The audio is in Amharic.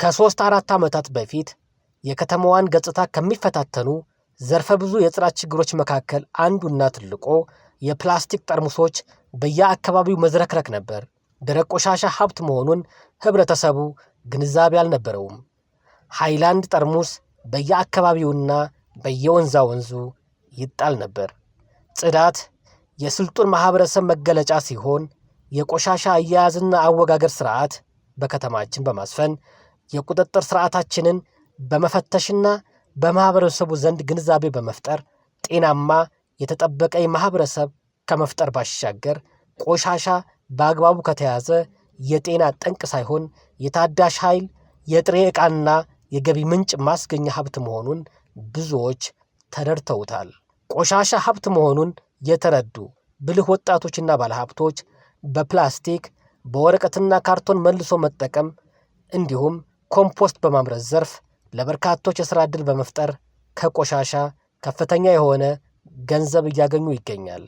ከ3-4 ዓመታት በፊት የከተማዋን ገጽታ ከሚፈታተኑ ዘርፈ ብዙ የጽዳት ችግሮች መካከል አንዱና ትልቁ የፕላስቲክ ጠርሙሶች በየአካባቢው መዝረክረክ ነበር። ደረቅ ቆሻሻ ሀብት መሆኑን ህብረተሰቡ ግንዛቤ አልነበረውም። ሃይላንድ ጠርሙስ በየአካባቢውና በየወንዛ ወንዙ ይጣል ነበር። ጽዳት የስልጡን ማህበረሰብ መገለጫ ሲሆን፣ የቆሻሻ አያያዝና አወጋገድ ስርዓት በከተማችን በማስፈን፣ የቁጥጥር ስርዓታችንን በመፈተሽና በማህበረሰቡ ዘንድ ግንዛቤ በመፍጠር ጤናማ የተጠበቀ የማህበረሰብ ከመፍጠር ባሻገር፣ ቆሻሻ በአግባቡ ከተያዘ የጤና ጠንቅ ሳይሆን የታዳሽ ኃይል፣ የጥሬ ዕቃና የገቢ ምንጭ ማስገኛ ሀብት መሆኑን ብዙዎች ተረድተውታል። ቆሻሻ ሀብት መሆኑን የተረዱ ብልህ ወጣቶችና ባለሀብቶች በፕላስቲክ፣ በወረቀትና ካርቶን መልሶ መጠቀም እንዲሁም ኮምፖስት በማምረት ዘርፍ ለበርካቶች የስራ ዕድል በመፍጠር ከቆሻሻ ከፍተኛ የሆነ ገንዘብ እያገኙ ይገኛል።